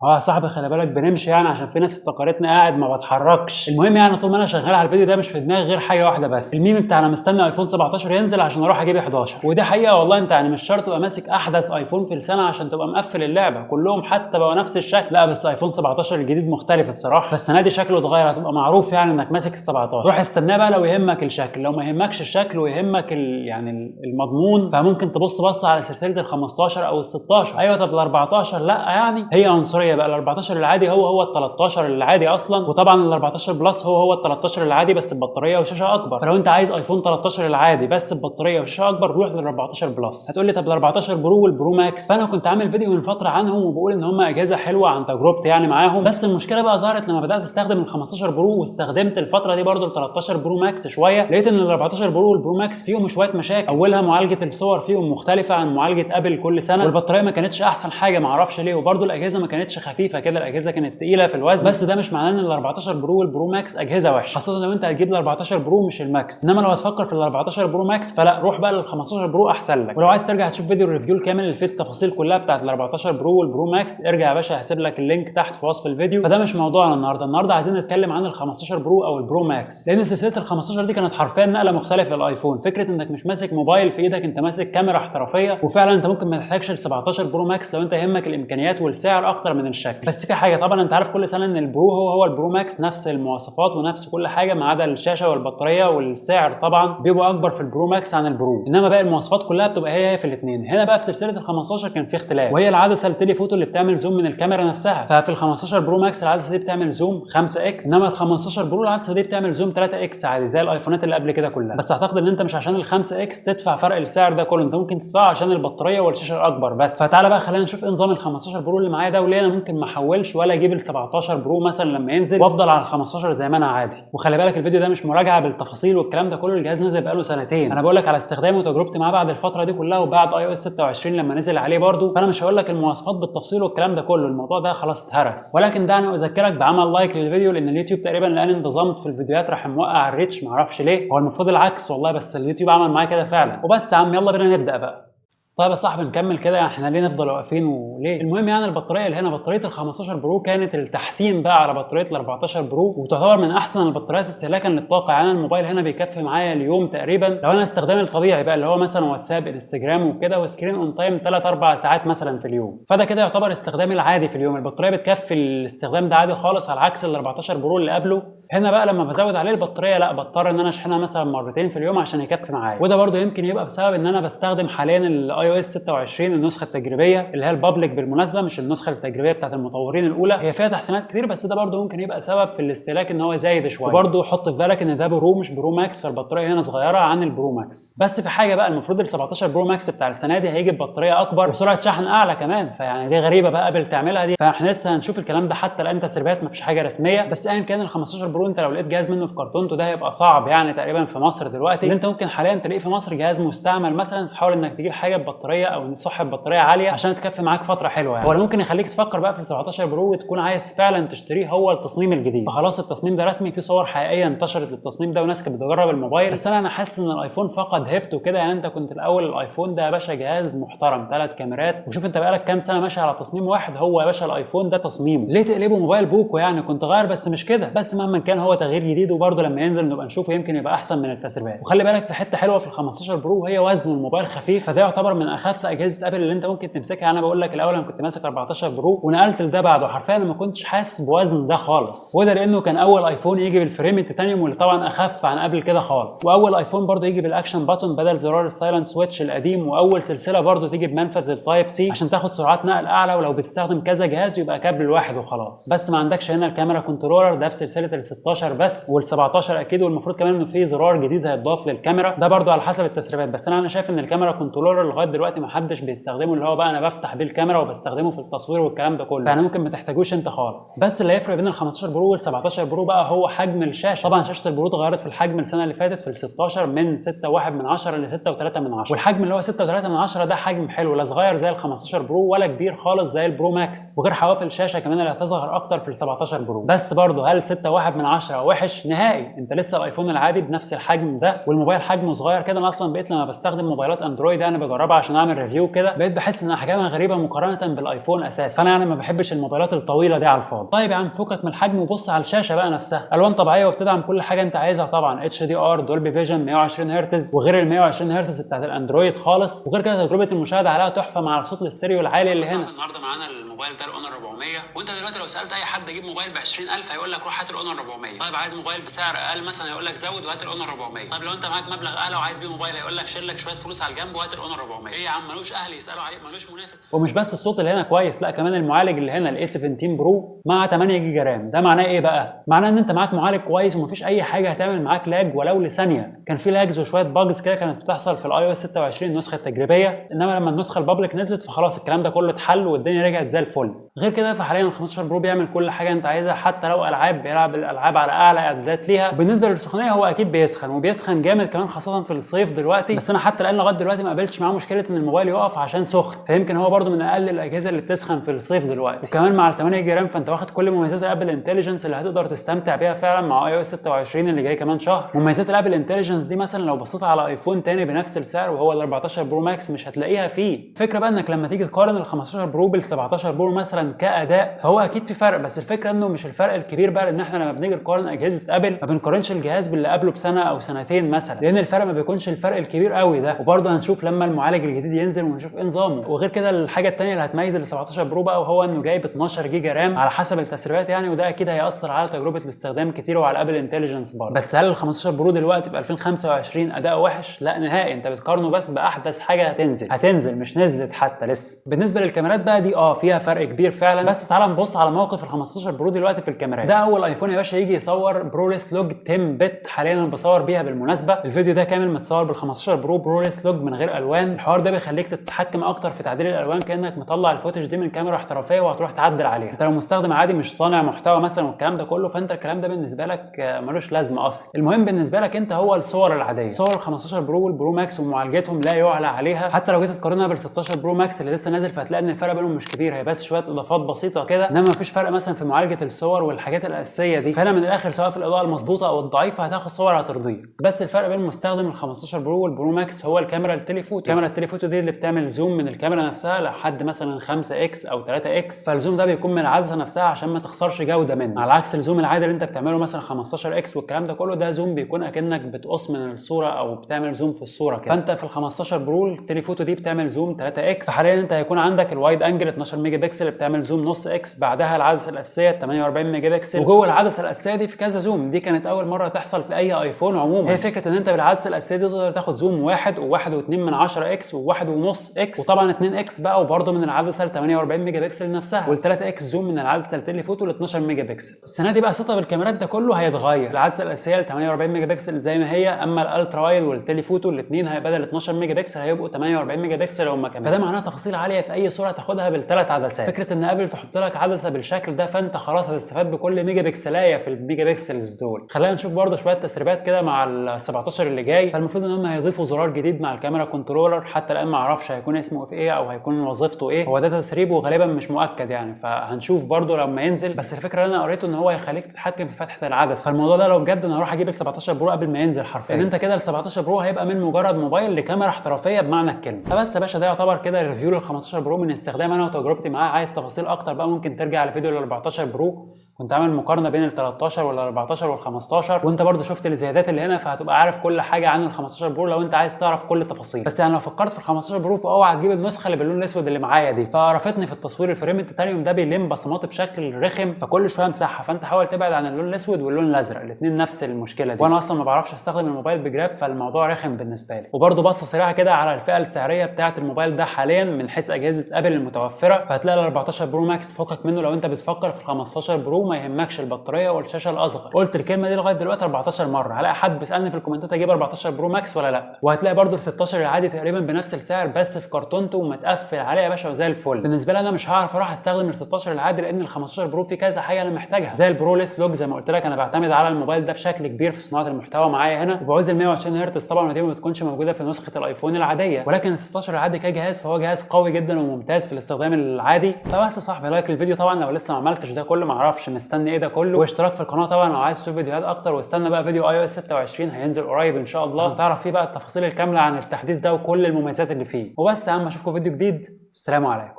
اه يا صاحبي خلي بالك بنمشي يعني عشان في ناس افتكرتني قاعد ما بتحركش. المهم يعني طول ما انا شغال على الفيديو ده مش في دماغي غير حاجة واحدة بس، الميم بتاع انا مستني ايفون 17 ينزل عشان اروح اجيب 11. ودي حقيقة والله، انت يعني مش شرط تبقى ماسك احدث ايفون في السنة عشان تبقى مقفل اللعبه، كلهم حتى بقوا نفس الشكل. لا بس ايفون 17 الجديد مختلف بصراحه، فالسنة دي شكله اتغير، هتبقى معروف يعني انك ماسك ال 17. روح استناه بقى لو يهمك الشكل، لو ما يهمكش الشكل ويهمك يعني المضمون فممكن تبص بص على سلسلة ال 15 او ال 16. ايوه طب ال 14 لا يعني هي عنصرية بقى. ال 14 العادي هو هو ال 13 العادي اصلا، وطبعا ال 14 Plus هو هو ال 13 العادي بس ببطاريه وشاشه اكبر. فلو انت عايز ايفون 13 العادي بس ببطاريه وشاشه اكبر روح لل 14 Plus. هتقول لي طب ال 14 Pro وال Pro Max؟ فانا كنت عامل فيديو من فترة عنهم وبقول ان هم اجهزة حلوة عن تجربتي يعني معاهم، بس المشكلة بقى ظهرت لما بدات استخدم ال 15 Pro واستخدمت الفترة دي برضو ال 13 Pro Max شويه، لقيت ان ال 14 Pro وال Pro Max فيهم شوية مشاكل. اولها معالجة الصور فيهم مختلفة عن معالجة ابل كل سنه، والبطاريه ما كانتش احسن حاجة ما اعرفش ليه، وبرضو الاجهزة ما كانتش خفيفة كده، الاجهزة كانت تقيلة في الوزن. بس ده مش معناه ان ال 14 Pro وال Pro Max اجهزة وحشة، خاصة لو انت هتجيب ال 14 Pro مش ال Max. انما لو هتفكر في ال 14 Pro Max فلا، روح بقى لل 15 Pro احسن لك. ولو عايز ترجع تشوف فيديو ال review الكامل اللي فيه التفاصيل كلها بتاعت ال 14 Pro وال Pro Max ارجع يا باشا، هسيب لك ال link تحت في وصف الفيديو. فده مش موضوعنا النهارده، النهارده عايزين نتكلم عن ال 15 Pro او ال Pro Max، لان سلسلة ال 15 دي كانت حرفيا نقله مختلفة للايفون. فكرة انك مش ماسك موبايل في ايدك، انت ماسك كاميرا احترافيه، وفعلا انت ممكن ما تحتاجش ال 17 Pro Max لو انت يهمك الامكانيات والسعر اكتر من الشكل. بس في حاجة طبعا انت عارف كل سنة ان ال Pro هو هو ال Pro Max، نفس المواصفات ونفس كل حاجة ما عدا الشاشة والبطاريه والسعر طبعا بيبقوا اكبر في ال Pro Max عن ال Pro، انما باقي المواصفات كلها بتبقى هي هي في الاثنين. هنا بقى في سلسلة ال 15 كان في اختلاف، وهي العدسة ال telephoto اللي بتعمل zoom من الكاميرا نفسها. ففي ال 15 Pro Max العدسة دي بتعمل zoom 5 X، انما ال 15 Pro العدسة دي بتعمل zoom 3 X عادي زي الايفونات اللي قبل كده كلها. بس اعتقد ان انت مش عشان ال 5 X تدفع فرق السعر ده كله، انت ممكن تدفعه عشان البطارية والشاشه الاكبر بس. فتعالى بقى خلينا نشوف ايه نظام ال 15 Pro اللي معايا ده، وليه انا ممكن ما احولش ولا اجيب ال 17 Pro مثلا لما ينزل وافضل على ال 15 زي ما انا عادي. وخلي بالك الفيديو ده مش مراجعه بالتفاصيل والكلام ده كله، الجهاز نزل بقاله سنتين، انا بقول لك على استخدامي وتجربتي معاه بعد الفترة دي كلها وبعد iOS 26 لما نزل عليه برده. فانا مش هقول لك المواصفات بالتفصيل والكلام ده كله، الموضوع ده خلاص اتهرس. ولكن دعني اذكرك بعمل like للفيديو، لان اليوتيوب تقريبا لان انتظمت في الفيديوهات راح موقع ال reach، معرفش ليه، هو المفروض العكس والله، بس اليوتيوب عمل معايا كده فعلا. وبس يا عم يلا بينا نبدا بقى. طيب يا صاحبي نكمل كده، يعني احنا ليه نفضل واقفين وليه؟ المهم يعني البطارية اللي هنا بطارية ال 15 Pro كانت التحسين بقى على بطارية ال 14 Pro، وتعتبر من احسن البطاريات استهلاكا للطاقة. يعني الموبايل هنا بيكفي معايا اليوم تقريبا لو انا استخدامي الطبيعي بقى اللي هو مثلا واتساب انستجرام وكده، و screen on time 3 4 ساعات مثلا في اليوم، فده كده يعتبر استخدامي العادي في اليوم. البطارية بتكفي الاستخدام ده عادي خالص، على عكس ال 14 Pro اللي قبله. هنا بقى لما بزود عليه البطارية لا، بضطر ان انا اشحنها مثلا مرتين في اليوم عشان يكفي معايا. وده برده يمكن يبقى بسبب ان انا بستخدم حاليا ال iOS 26 النسخة التجريبية اللي هي ال public بالمناسبه، مش النسخة التجريبية بتاعت المطورين الاولى، هي فيها تحسينات كتير، بس ده برده ممكن يبقى سبب في الاستهلاك ان هو زايد شوية. وبرده حط في بالك ان ده Pro مش Pro Max، فالبطاريه هنا صغيرة عن ال Pro Max. بس في حاجة بقى، المفروض ال 17 Pro Max بتاع السنة دي هيجي ببطاريه اكبر وسرعة شحن اعلى كمان، فيعني دي غريبة بقى ابل تعملها دي، فاحنا لسه هنشوف الكلام ده، حتى الان تسريبات مفيش حاجة رسمية. بس ايا كان ال 15 Pro انت لو لقيت جهاز منه في كرتونته ده هيبقى صعب يعني تقريبا في مصر دلوقتي. اللي انت ممكن حاليا تلاقيه في مصر جهاز مستعمل مثلا، فحاول انك تجيب حاجة ببطاريه او صاحب بطارية عالية عشان تكفي معاك فترة حلوة يعني. هو اللي ممكن يخليك تفكر بقى في ال 17 Pro وتكون عايز فعلا تشتريه هو التصميم الجديد. فخلاص التصميم ده رسمي، في صور حقيقية انتشرت للتصميم ده وناس كانت بتجرب الموبايل. بس انا حاسس ان الايفون فقد هيبته كده، يعني انت كنت الاول الايفون ده يا باشا جهاز محترم، ثلاث كاميرات، وشوف انت بقالك كام سنة ماشي على تصميم واحد، هو يا باشا الايفون ده تصميمه، ليه تقلبه موبايل بوكو يعني؟ كنت غير بس مش كده. بس مهما كان هو تغيير جديد، وبرده لما ينزل نبقى نشوفه يمكن يبقى احسن من التسريبات. وخلي بالك في حتة حلوة في ال 15 Pro وهي وزنه، الموبايل خفيف، فده يعتبر من اخف اجهزة ابل اللي انت ممكن تمسكها. انا بقول لك الاول انا كنت ماسك 14 Pro ونقلت لده بعده، حرفيا انا ما كنتش حاسس بوزن ده خالص، وده لانه كان اول ايفون يجي بال frame التيتانيوم واللي طبعا اخف عن قبل كده خالص، واول ايفون برده يجي بال action button بدل زرار ال silent switch القديم، واول سلسلة برده تيجي بمنفذ ال Type C عشان تاخد سرعات نقل اعلى، ولو بتستخدم كذا جهاز يبقى كابل واحد وخلاص. بس ما عندكش هنا ال camera controller ده في سلسلة ال 16 بس وال 17 اكيد، والمفروض كمان انه في زرار جديد هيتضاف للكاميرا ده برده على حسب التسريبات. بس انا شايف ان ال camera controller لغاية دلوقتي ما حدش بيستخدمه، اللي هو بقى انا بفتح بيه الكاميرا وبستخدمه في التصوير والكلام ده كله، يعني ممكن ما تحتاجوش انت خالص. بس اللي هيفرق بين ال 15 Pro وال 17 Pro بقى هو حجم الشاشه. طبعا شاشة ال Pro اتغيرت في الحجم السنة اللي فاتت في ال 16 من 6.1 من 10 ل 6.3 من 10، والحجم اللي هو 6.3 من 10 ده حجم حلو، لا صغير زي ال 15 Pro ولا كبير خالص زي ال Pro Max، وغير حواف الشاشة كمان اللي هتظهر اكتر في ال 17 Pro. بس برضه هل 6.1 من 10 وحش؟ نهائي، انت لسه الايفون العادي بنفس الحجم ده والموبايل حجمه صغير كده. انا اصلا بقيت لما بستخدم موبايلات اندرويد انا بجربها عشان عشان اعمل review كده، بقيت بحس ان احجامها غريبة مقارنة بالايفون اساسا. فانا يعني ما بحبش الموبايلات الطويلة دي على الفاضي. طيب يا عم فكك من الحجم وبص على الشاشة بقى نفسها، الوان طبيعية وبتدعم كل حاجة انت عايزها طبعا، HDR، Dolby Vision، 120 هرتز، وغير ال 120 هرتز بتاعت الاندرويد خالص. وغير كده تجربه المشاهدة عليها تحفة مع الصوت الاستيريو العالي اللي هنا. النهارده معانا الموبايل ده الاونر 400، وانت دلوقتي لو سالت اي حد يجيب موبايل ب 20000 هيقول لك روح هات الاونر 400. طيب عايز موبايل بسعر اقل مثلا هيقول لك زود وهات الاونر 400. طيب لو انت معاك مبلغ اعلى وعايز بيه موبايل هيقول لك شيل لك شوية فلوس على الجنب وهات الاونر 400. ايه يا عم ملوش اهل يسالوا عليه، ملوش منافس. ومش بس الصوت اللي هنا كويس، لا كمان المعالج اللي هنا ال A17 Pro مع 8 جيجا RAM. ده معناه ايه بقى؟ معناه ان انت معاك معالج كويس ومفيش اي حاجة هتعمل معاك lag ولو لثانيه. كان في lags وشوية bugs كده كانت بتحصل في ال iOS 26 النسخة التجريبية، انما لما النسخة ال public نزلت فخلاص الكلام ده كله اتحل والدنيا رجعت زي الفل. غير كده فحاليا ال 15 Pro بيعمل كل حاجة انت عايزها، حتى لو العاب بيلعب الالعاب على اعلى اعدادات ليها. بالنسبة للسخونيه هو اكيد بيسخن، وبيسخن جامد كمان خاصة في الصيف دلوقتي، بس انا حتى الان لغاية دلوقتي ما قابلتش معاه مشكلة ان الموبايل يقف عشان سخن، فيمكن هو برده من اقل الاجهزة اللي بتسخن في الصيف دلوقتي. وكمان مع ال 8 جيجا RAM فانت واخد كل مميزات ال Apple Intelligence اللي هتقدر تستمتع بيها فعلا مع iOS 26 اللي جاي كمان شهر. مميزات ال Apple Intelligence دي مثلا لو بصيت على ايفون تاني بنفس السعر وهو ال 14 Pro Max مش هتلاقيها فيه. الفكرة بقى انك لما تيجي تقارن ال 15 Pro بال 17 Pro مثلا كاداء فهو اكيد في فرق، بس الفكرة انه مش الفرق الكبير بقى، لان احنا لما بنيجي نقارن اجهزة ابل ما بنقارنش الجهاز باللي قبله بسنة او سنتين مثلا، لان الفرق ما بيكونش الفرق الكبير قوي ده. وبرضه هنشوف لما المعالج الجديد ينزل ونشوف ايه نظامه. وغير كده الحاجة الثانية اللي هتميز ال 17 Pro بقى وهو انه جايب 12 جيجا RAM على حسب التسريبات يعني، وده اكيد هياثر على تجربه الاستخدام كتير وعلى Apple Intelligence برضه. بس هل ال 15 Pro دلوقتي في 2025 اداؤه وحش؟ لا نهائي، انت بتقارنه بس باحدث حاجة هتنزل مش نزلت حتى لسه. بالنسبة للكاميرات بقى دي فيها فرق كبير فعلا، بس تعال نبص على موقف ال 15 Pro دلوقتي في الكاميرات. ده اول ايفون يا باشا يجي يصور ProRes Log 10 bit، حاليا انا بصور بيها بالمناسبة. الفيديو ده كامل متصور بال 15 Pro ProRes Log من غير الوان. الحوار ده بيخليك تتحكم اكتر في تعديل الالوان كانك مطلع ال footage دي من كاميرا احترافية وهتروح تعدل عليها. انت لو مستخدم عادي مش صانع محتوى مثلا والكلام ده كله، فانت الكلام ده بالنسبة لك ملوش لازمه اصلا. المهم بالنسبة لك انت هو الصور العادية. صور ال 15 Pro وال Pro Max ومعالجتهم لا يعلى عليها، حتى لو جيت تقارنها بال 16 Pro Max اللي لسه نازل فهتلاقي ان الفرق بينهم مش كبير، هي بس شوية اضافات بسيطة كده، انما مفيش فرق مثلا في معالجة الصور والحاجات الاساسية دي. فانا من الاخر سواء في الاضاءة المظبوطه او الضعيفة هتاخد صور هترضيك. بس الفرق بين مستخدم ال 15 Pro وال Pro Max هو الكاميرا ال telephoto. الكاميرا ال telephoto دي اللي بتعمل zoom من الكاميرا نفسها لحد مثلا 5 X او 3 X، فال zoom ده بيكون من العدسة نفسها عشان ما تخسرش جوده منه، على عكس ال zoom العادي اللي انت بتعمله مثلا 15 X والكلام ده كله، ده zoom بيكون اكنك بتقص من الصورة او بتعمل zoom في الصورة كده. فانت في ال 15 Pro ال telephoto دي بتعمل zoom 3 X. فحاليا انت هيكون عندك ال wide angle 12 ميجا بكسل اللي بتعمل zoom نص X، بعدها العدسة الاساسية 48 ميجا بكسل، وجوه العدسة الاساسية دي في كذا zoom. دي كانت اول مرة تحصل في اي ايفون عموما. هي فكرة ان انت بالعدسه الاساسية دي تقدر تاخد zoom 1 و1.2 من 10 X و1.5 X، وطبعا 2 X بقى، وبرده من العدسة ال 48 ميجا بكسل نفسها، وال 3 X zoom من العدسة ال telephoto ل 12 ميجا بكسل. السنة دي بقى setup الكاميرات ده كله هيتغير، العدسة الاساسية ال 48 ميجا بكسل زي ما هي، اما ال ultra wide وال telephoto الاثنين بدل 12 ميجا بكسل هيبقوا 48 ميجا بكسل هم كمان. فده معناه تفاصيل عالية في اي صوره تاخدها بالثلاث عدسات. فكرة ان ابل تحط لك عدسة بالشكل ده فانت خلاص هتستفاد بكل ميجا بكسلايه في ال megapixels دول. خلينا نشوف برده شوية تسريبات كده مع ال 17 اللي جاي. فالمفروض ان هم هيضيفوا زرار جديد مع ال camera controller، حتى الان ما اعرفش هيكون اسمه في ايه او هيكون وظيفته ايه، هو ده تسريب وغالبا مش مؤكد يعني، فهنشوف برده لما ينزل. بس الفكرة اللي انا قريته ان هو هيخليك تتحكم في فتحه العدسة، فالموضوع ده لو بجد انا هروح اجيب ال 17 Pro قبل ما ينزل حرفيا، لان انت كده ال 17 Pro هيبقى من مجرد موبايل لكاميرا احترافية بمعنى الكلمة. فبس يا باشا ده يعتبر كده review لل 15 Pro من استخدام انا وتجربتي معاه. عايز تفاصيل اكتر بقى ممكن ترجع لفيديو ال 14 Pro، كنت عامل مقارنة بين ال 13 وال 14 وال 15، وانت برضو شفت الزيادات اللي هنا، فهتبقى عارف كل حاجة عن ال 15 Pro لو انت عايز تعرف كل التفاصيل. بس يعني لو فكرت في ال 15 Pro فاوعى تجيب النسخة اللي باللون الاسود اللي معايا دي، فقرفتني في التصوير. ال frame التيتانيوم ده بيلم بصمات بشكل رخم، فكل شوية امسحها، فانت حاول تبعد عن اللون الاسود واللون الازرق، الاثنين نفس المشكلة دي. وانا اصلا ما بعرفش استخدم الموبايل بجراب، فالموضوع رخم بالنسبة لي. وبرضو بصة سريعة كده على الفئة السعرية بتاعه الموبايل ده حاليا من حيث اجهزة ابل المتوفرة، فهتلاقي ال 14 Pro Max فكك منه لو انت بتفكر في ال 15 Pro، ما يهمكش البطارية والشاشه الاصغر. قلت الكلمة دي لغاية دلوقتي 14 مرة، هلاقي حد بيسالني في الكومنتات اجيب 14 Pro Max ولا لا. وهتلاقي برضو ال 16 العادي تقريبا بنفس السعر بس في كرتونته ومتقفل عليه يا باشا وزي الفل. بالنسبة لي انا مش هعرف اروح استخدم ال 16 العادي، لان ال 15 Pro فيه كذا حاجة انا محتاجها، زي ال ProRes Log زي ما قلت لك انا بعتمد على الموبايل ده بشكل كبير في صناعة المحتوى معايا هنا، وبعوز ال 120 هرتز طبعا، ودي ما بتكونش موجودة في نسخه الايفون العادية. ولكن ال 16 العادي كجهاز فهو جهاز قوي جدا وممتاز في الاستخدام العادي. فبس يا صاحبي like الفيديو طبعا لو لسه ما عملتش ده كله، ما اعرفش مستني ايه ده كله. واشتراك في القناة طبعا لو عايز تشوف فيديوهات اكتر، واستنى بقى فيديو iOS 26 هينزل قريب ان شاء الله، تعرف فيه بقى التفاصيل الكاملة عن التحديث ده وكل المميزات اللي فيه. وبس يا عم، اشوفكم فيديو جديد، السلام عليكم.